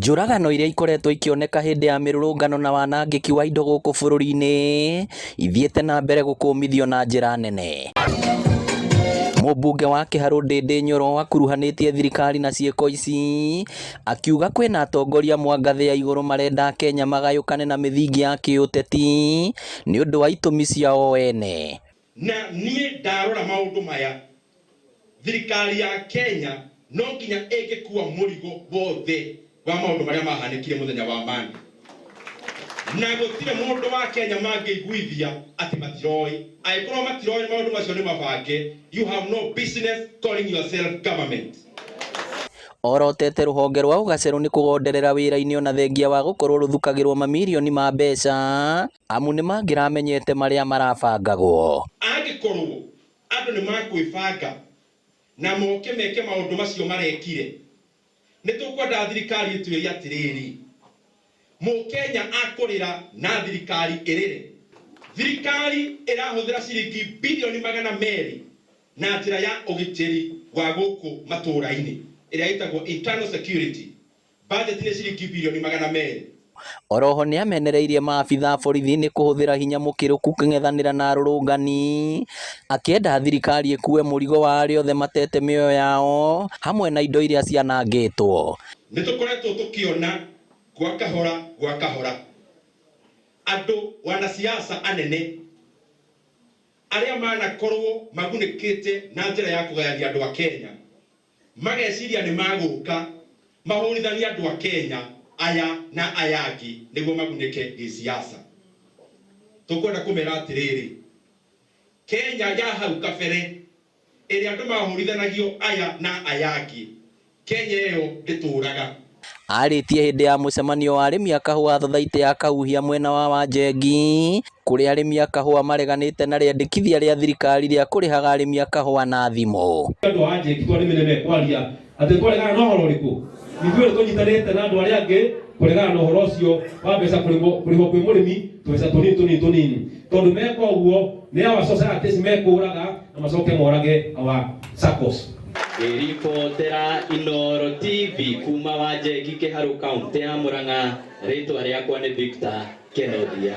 Njũragano iria ikoretwo ikĩoneka hĩndĩ ya mĩrũrũngano na wanangĩki wa indo gũkũ bũrũri-inĩ ithiĩte na mbere gũkũmithio na njĩra nene. Mũmbunge wa Kĩharũ Ndĩndĩ Nyoro akuruhanĩtie thirikari na ciĩko ici akiuga kwĩna atongoria mwa ngathĩ ya igũrũ marenda Akenya magayũkane na mĩthingi ya kĩũteti nĩ ũndũ wa itũmi ciao ene. Na niĩ ndarora maũndũ maya, thirikari ya Kenya no nginya ĩngĩkua mũrigo wothe wa maũndũ marĩa mahanĩkire mũthenya wa Monday. Na gũtirĩ mũndũ wa Kenya mangĩiguithia atĩ matiroĩ. Angĩkorwo matiroĩ maũndũ macio nĩ mabange, you have no business calling yourself government. Orotete rũhonge rwa ũgacerũ nĩ kũgonderera wĩra-inĩ ona thengia wa gũkorwo rũthukagĩrwo mamirioni ma mbeca amu nĩmangĩramenyete marĩa marabangagwo. Angĩkorwo andũ nĩ makwĩbanga na moke meke maũndũ macio marekire, nĩ tũkwenda thirikari ĩtwĩre atĩrĩrĩ, Mũkenya akũrĩra na thirikari ĩrĩre. Thirikari ĩrahũthĩra ciringi bilioni 200 na njĩra ya ũgitĩri wa gũkũ matũũra-inĩ ĩrĩa ĩtagwo internal security. Budget nĩ ciringi bilioni 200. Oroho nĩamenereirie maabitha a borithi nĩ kũhũthĩra hinya mũkĩrũku kũng'ethanĩra na arũrũngani, akĩenda thirikari ĩkue mũrigo wa arĩa othe matete mĩoyo yao hamwe na indo iria cianangĩtwo. Nĩ tũkoretwo tũkĩona gwa kahora gwa kahora andũ wanasiasa anene arĩa manakorwo magunĩkĩte na njĩra ya kũgayania andũ a Kenya mageciria nĩ magũka mahũrithanie andũ a Kenya aya na aya angĩ nĩguo magunĩke gĩsiasa. Tũkwenda kũmera atĩrĩrĩ, Kenya ya hau kabere ĩrĩa andũ mahũrithanagio aya na aya angĩ, Kenya ĩyo ndĩtũraga. Arĩtie hĩndĩ ya mũcemanio wa arĩmi a kahũa thothaitĩ ya Kahuhia mwena wa Wanjengi kũrĩa arĩmi a kahũa mareganĩte na rĩendekithia rĩa thirikari rĩa kũrĩhaga arĩmi a kahũa na thimũ. Andũ a Wanjengi to arĩmi nĩmekwaria atĩ twaregana na ũhoro ũrĩkũ, ithuĩ nĩ tũnyitanĩte na andũ arĩa angĩ kũregana na ũhoro ũcio wa mbeca kũrĩhwo kwĩ mũrĩmi tũbeca tũnini tũnini tũnini, tondũ meka ũguo nĩ our societies mekũraga na macoke morage our SACCOs. Ngĩribotera Inooro TV kuma Wanjengi Kĩharũ kaunti ya Murang'a, rĩtwa rĩakwa nĩ Victor Kenodia.